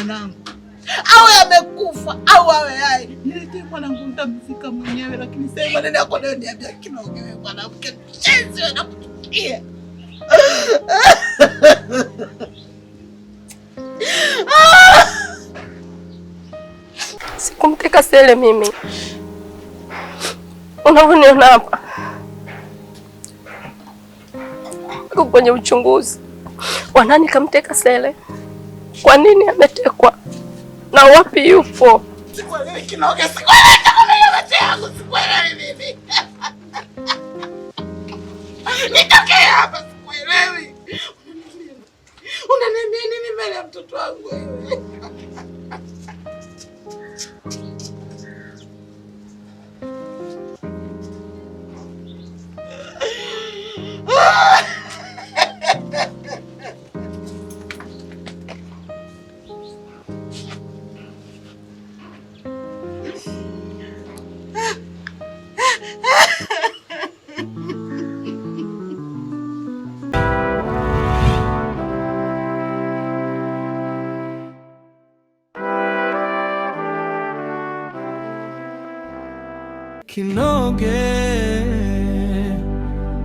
mwanangu. Awe amekufa au awe hai. Niletee mwanangu nitamzika mwenyewe, lakini sasa maneno yako leo niambia Kinoge wewe mwanamke mshenzi wewe nakuchukia. Sikumteka Sele mimi. Unavyoniona hapa iko kwenye uchunguzi wa nani kamteka Sele, kwa nini ametekwa na wapi yupo. Sikuelewi Kinoge, sikuelewi chakula macho yangu, sikuelewi mimi. Nitokee hapa, sikuelewi. Unaniambia nini mbele ya mtoto wangu wewe? Kinoge,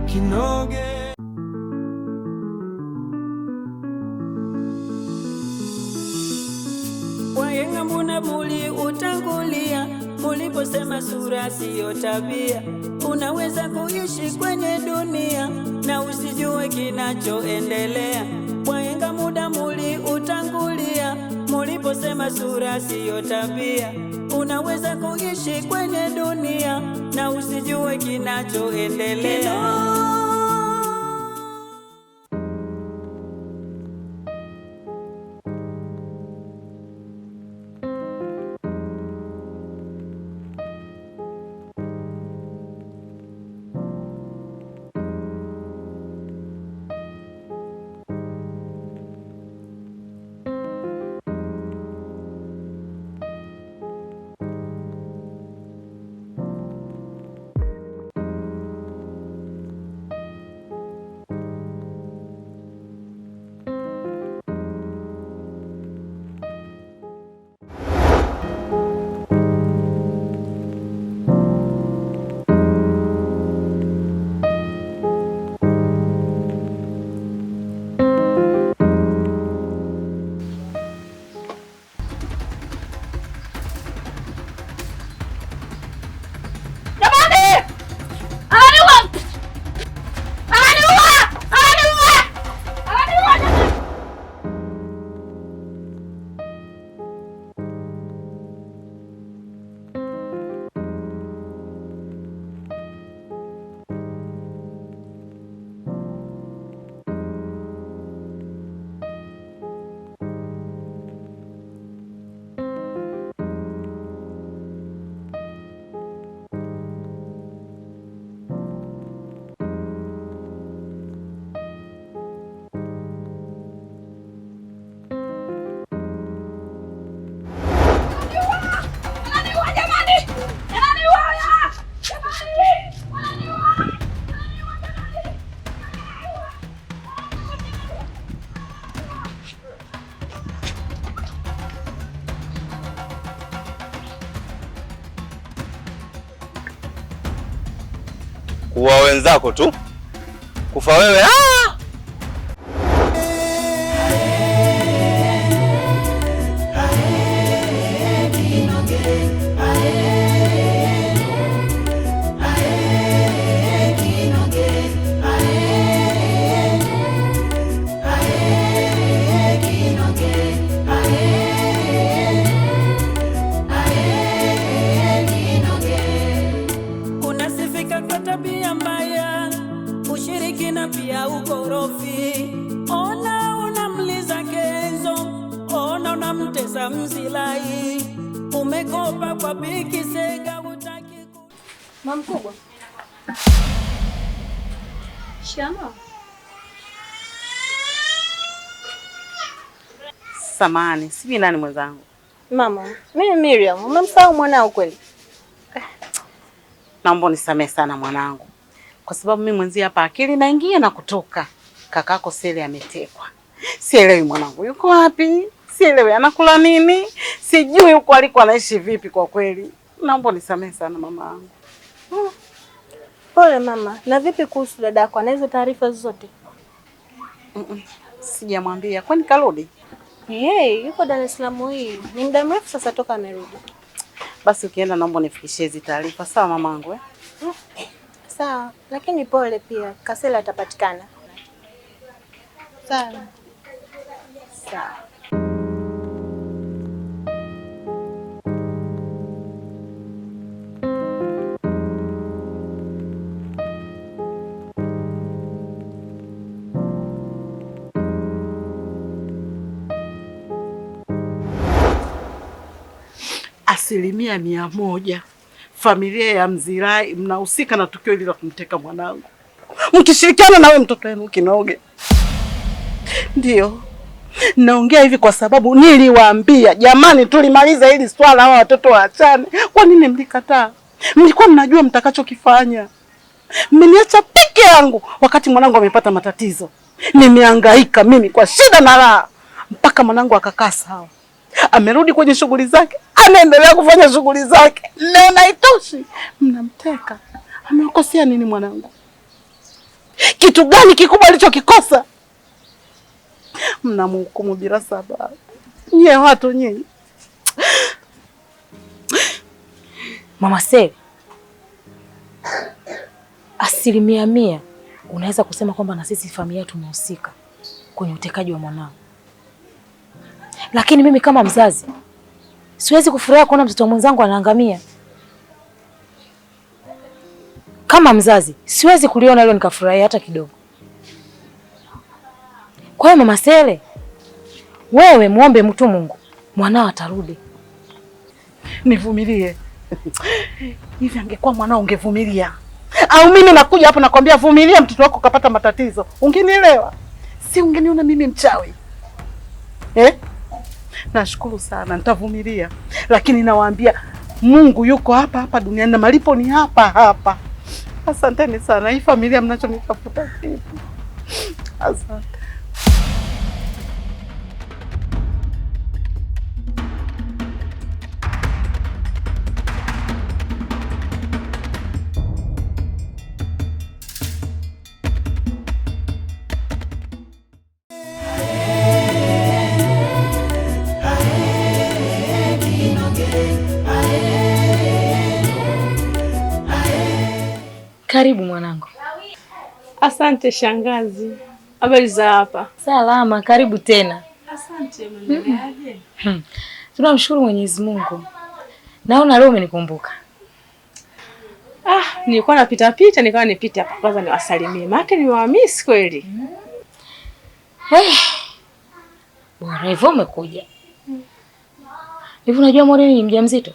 Kinoge. Wahenga mbona muli utangulia, muliposema sura siyo tabia. Unaweza kuishi kwenye dunia na usijue kinachoendelea. Wahenga muda muli utangulia, muliposema sura siyo tabia. Unaweza kuishi kwenye dunia na usijue kinachoendelea. Jamani! Ananiua! Ananiua! Ananiua! Ananiua jamani! Ananiua jamani! Ananiua! Jamani! Ananiua! Ananiua jamani! Kuwa wenzako tu, kufa wewe ah! Unasifika kwa tabia mbaya, ushirikina pia ukorofi. Ona unamliza Kenzo, ona unamtesa Mzilai, umekopa kwa Biki Sega, hutaki ku Mama mkubwa. Shikamoo. Samani, sijui nani mwenzangu. Mama, mimi Miriam, umemsahau mwanao kweli? Naomba unisamehe sana mwanangu, kwa sababu mimi mwenzie hapa akili naingia na kutoka. Kakako Sele ametekwa, sielewi mwanangu yuko wapi, Sielewi anakula nini, sijui huko aliko anaishi vipi kwa kweli. Naomba unisamehe sana mama yangu. Pole mama. Na vipi kuhusu dadako? Ana hizo taarifa zote? Sijamwambia. Kwani karudi? Hey, yuko Dar es Salaam hii. Ni muda mrefu sasa toka amerudi. Basi ukienda naomba unifikishie hizi taarifa. Sawa mamangu eh? Sawa, lakini pole pia. Kasela atapatikana. Sawa. Sawa. Asilimia 100 familia ya Mzirai mnahusika na tukio hili la kumteka mwanangu, mkishirikiana na wewe mtoto wenu Kinoge. Ndio naongea hivi kwa sababu niliwaambia, jamani, tulimaliza hili swala, hawa watoto waachane. Kwa nini mlikataa? Mlikuwa mnajua mtakachokifanya. Mmeniacha peke yangu wakati mwanangu amepata matatizo. Nimehangaika mimi kwa shida na raha mpaka mwanangu akakaa sawa. Amerudi kwenye shughuli zake, anaendelea kufanya shughuli zake. Leo haitoshi, mnamteka. Amekosea nini mwanangu? Kitu gani kikubwa alichokikosa? Mnamhukumu bila sababu. Nyie watu nyinyi. Mama Sele, 100% unaweza kusema kwamba na sisi familia tumehusika kwenye utekaji wa mwanao. Lakini mimi kama mzazi siwezi kufurahia kuona mtoto mwenzangu anaangamia. Kama mzazi siwezi kuliona hilo nikafurahia hata kidogo. Kwa hiyo Mama Sele, wewe muombe mtu Mungu, mwanao atarudi. Nivumilie. Hivi angekuwa mwanao ungevumilia? Au mimi nakuja hapo nakwambia vumilia, mtoto wako kapata matatizo, ungenielewa? Si ungeniona mimi mchawi? Eh? Nashukuru sana, nitavumilia. Lakini nawaambia Mungu yuko hapa hapa duniani na malipo ni hapa hapa. Asanteni sana. Hii familia mnachonitafuta kipi? Asante. Karibu mwanangu. Asante shangazi. Habari za hapa? Salama, karibu tena. Asante, mnaendeleaje? Tunamshukuru Mwenyezi Mungu. Naona leo umenikumbuka. Ah, nilikuwa napita pita nikawa nipite hapa kwanza niwasalimie. Maana nimewaamiss kweli. Bora hivyo umekuja. Hivi unajua Maureen ni mjamzito?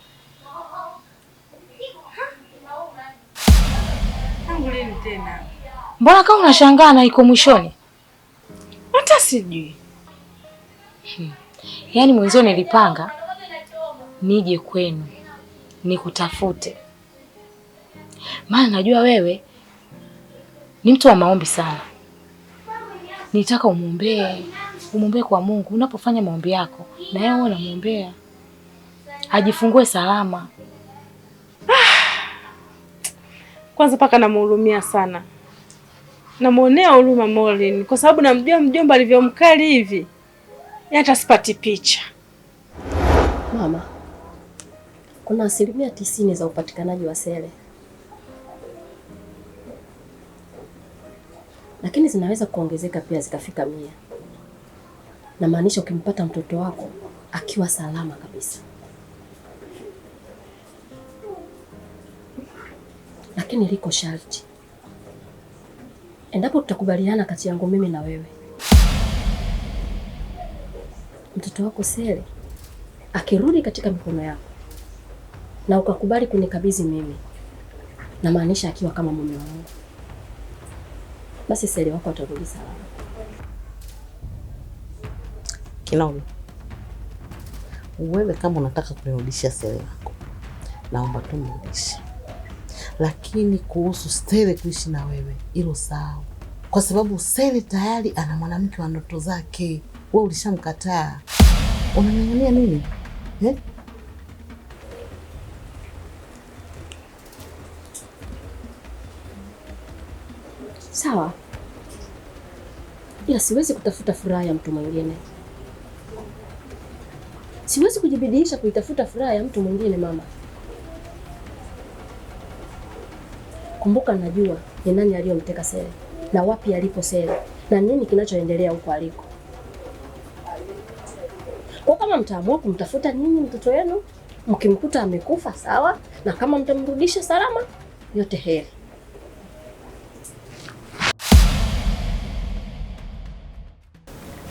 Tena. Mbona kama unashangaa na iko mwishoni? Hata sijui. Yaani mwenzio nilipanga nije kwenu nikutafute. Maana najua wewe ni mtu wa maombi sana. Nitaka umuombee, umuombee kwa Mungu. Unapofanya maombi yako na yeye unamuombea ajifungue salama. Kwanza paka namhurumia sana. Namuonea huruma Maureen kwa sababu namjua mjomba alivyomkali hivi. Hata sipati picha. Mama, kuna 90% za upatikanaji wa Sele. Lakini zinaweza kuongezeka pia zikafika 100. Na maanisha ukimpata mtoto wako akiwa salama kabisa. Lakini liko sharti. Endapo tutakubaliana kati yangu mimi na wewe, mtoto wako Sele akirudi katika mikono yako na ukakubali kunikabidhi mimi, na maanisha akiwa kama mume wangu, basi Sele wako atarudi salama. Kinoge, wewe kama unataka kunirudishia Sele wako, naomba tu mrudishe. Lakini kuhusu Sele kuishi na wewe, hilo sawa. Kwa sababu Sele tayari ana mwanamke wa ndoto zake. Wewe ulishamkataa. Unang'ang'ania nini? Eh? Sawa, ila siwezi kutafuta furaha ya mtu mwingine. Siwezi kujibidiisha kuitafuta furaha ya mtu mwingine mama. Kumbuka, najua ni nani aliyomteka Sele na wapi alipo Sele na nini kinachoendelea huko aliko. Kwa kama mtaamua kumtafuta nyinyi mtoto wenu, mkimkuta amekufa sawa, na kama mtamrudisha salama, yote heri.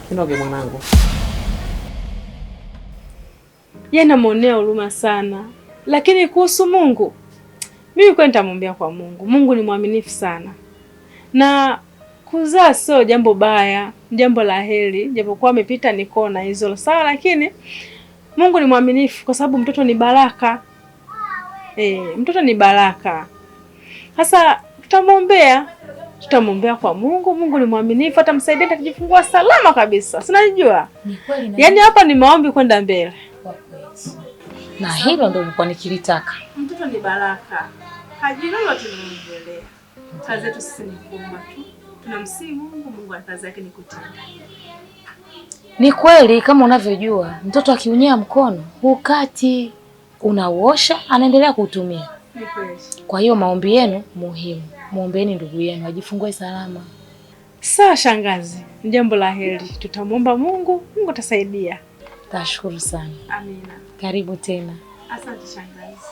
Kinoge mwanangu. Yeye namuonea huruma sana, lakini kuhusu Mungu mimi kwani nitamwambia kwa Mungu. Mungu ni mwaminifu sana, na kuzaa sio jambo baya, jambo la heri, japokuwa amepita ni kona hizo sawa, lakini Mungu ni mwaminifu kwa sababu mtoto ni baraka. Mtoto ni baraka. Sasa tutamwombea kwa Mungu. Mungu ni mwaminifu, atamsaidia, atajifungua salama kabisa. Si unajua? Ni kweli. Yaani hapa ni maombi kwenda mbele. Kwa kweli. Na hilo ndio nilikuwa nikilitaka. Mtoto ni baraka. Hajui lolote linaloendelea. Kazi yetu sisi ni kuomba tu. Tunamsihi Mungu, Mungu ana kazi yake ni kutenda. Ni kweli kama unavyojua, mtoto akiunyea mkono hukati, unauosha anaendelea kuutumia. Ni kweli. Kwa hiyo maombi yenu muhimu. Muombeeni ndugu yenu ajifungue salama. Sawa shangazi, ni jambo la heri. Tutamwomba Mungu, Mungu atasaidia. Tashukuru sana. Amina. Karibu tena. Asante shangazi.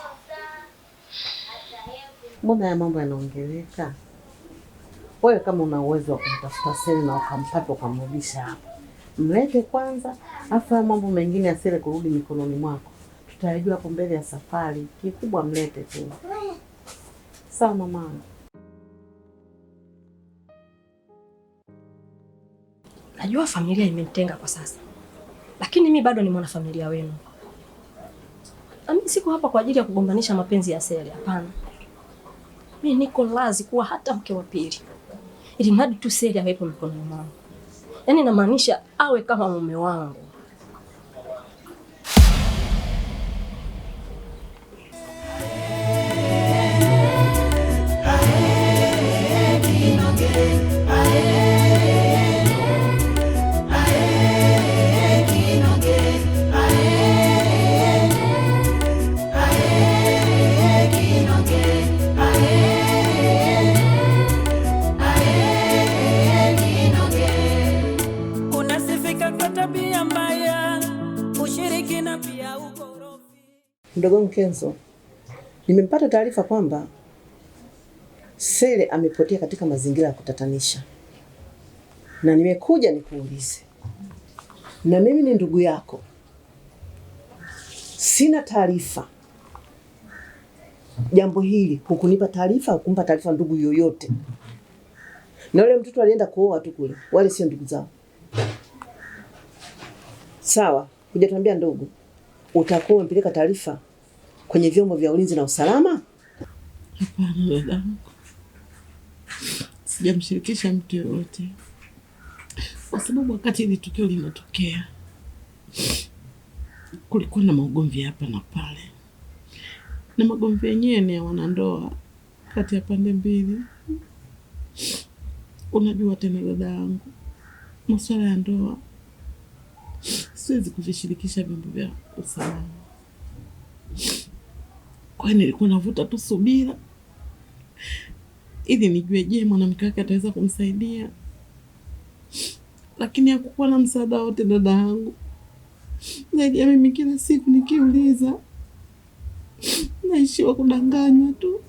Mbona ya mambo yanaongeleka? Wewe kama una uwezo wa kumtafuta Sele na ukampata ukamrudisha hapa, mlete kwanza, afu haya mambo mengine ya Sele kurudi mikononi mwako tutayajua hapo mbele ya safari. Kikubwa mlete tu. Sawa mamangu. Najua familia imenitenga kwa sasa, lakini mi bado ni mwanafamilia wenu. Na mimi siko hapa kwa ajili ya kugombanisha mapenzi ya Sele, hapana. Mi niko lazi kuwa hata mke wa pili, ili mradi tu Sele awepo mikononi mwangu. Yaani namaanisha awe kama mume wangu. Unasifika kwa tabia mbaya, ushirikina pia ukorofi. Mdogo wangu Kenzo, nimempata taarifa kwamba Sele amepotea katika mazingira ya kutatanisha, na nimekuja nikuulize, na mimi ni ndugu yako, sina taarifa jambo hili, hukunipa taarifa, hukumpa taarifa ndugu yoyote, na yule mtoto alienda kuoa tu kule, wale sio ndugu zao. Sawa, hujatuambia ndugu, utakuwa umepeleka taarifa kwenye vyombo vya ulinzi na usalama? Hapana dadangu, sijamshirikisha mtu yoyote, kwa sababu wakati hili tukio linatokea kulikuwa na maugomvi hapa na pale, na magomvi yenyewe ni ya wanandoa kati ya pande mbili. Unajua tena dada yangu, masuala ya ndoa siwezi kuvishirikisha vyombo vya usalama. Kwa hiyo nilikuwa navuta tu subira ili nijue, je, mwanamke wake ataweza kumsaidia, lakini hakukuwa na msaada wote dada yangu, zaidi ya mimi kila siku nikiuliza naishiwa kudanganywa tu.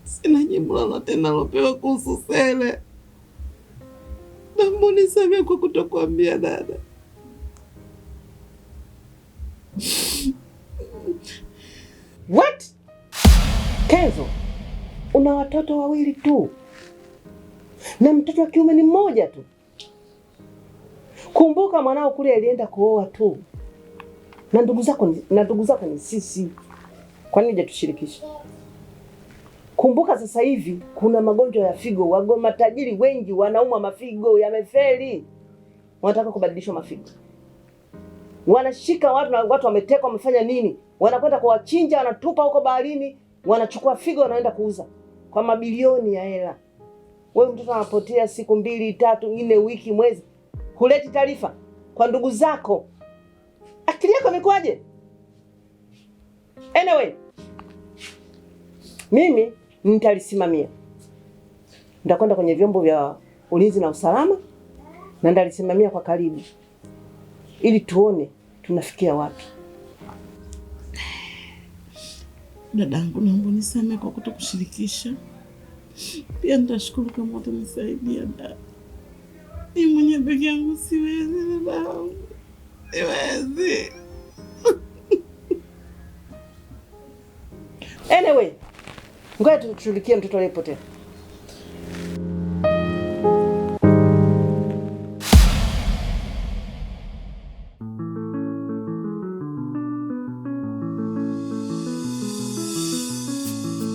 Sina jibu lolote nalopewa kuhusu Sele. Naomba unisamehe kwa kutokuambia dada. What? Kenzo, una watoto wawili tu na mtoto wa kiume ni mmoja tu. Kumbuka mwanao kule alienda kuoa tu, na ndugu zako ni sisi. Kwa nini hujatushirikisha? Kumbuka sasa hivi kuna magonjwa ya figo, matajiri wengi wanaumwa mafigo yamefeli, wanataka kubadilishwa mafigo. Wanashika watu na watu wametekwa, wamefanya nini? Wanakwenda kuwachinja, wanatupa huko baharini, wanachukua figo wanaenda kuuza kwa mabilioni ya hela. Wewe mtoto anapotea siku 2, 3, 4, wiki, mwezi, huleti taarifa kwa ndugu zako. Akili yako imekuwaje? Anyway, mimi nitalisimamia. Nitakwenda kwenye vyombo vya ulinzi na usalama na nitalisimamia kwa karibu ili tuone tunafikia wapi. Dadangu, naomba unisamehe kwa kutokushirikisha. Pia nitashukuru kama utanisaidia dada. Mimi mwenyewe peke yangu siwezi dadangu. Siwezi. Anyway, ngoja tushughulikie mtoto aliyepotea.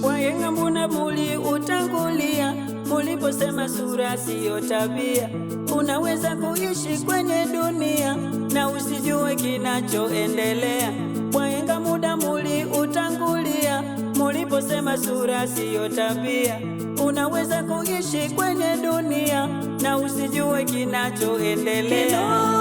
Wahenga mbona muli utangulia, muliposema sura siyo tabia. Unaweza kuishi kwenye dunia na usijue kinachoendelea. Wahenga muda muli utangulia, muliposema sura siyo tabia. Unaweza kuishi kwenye dunia na usijue kinachoendelea.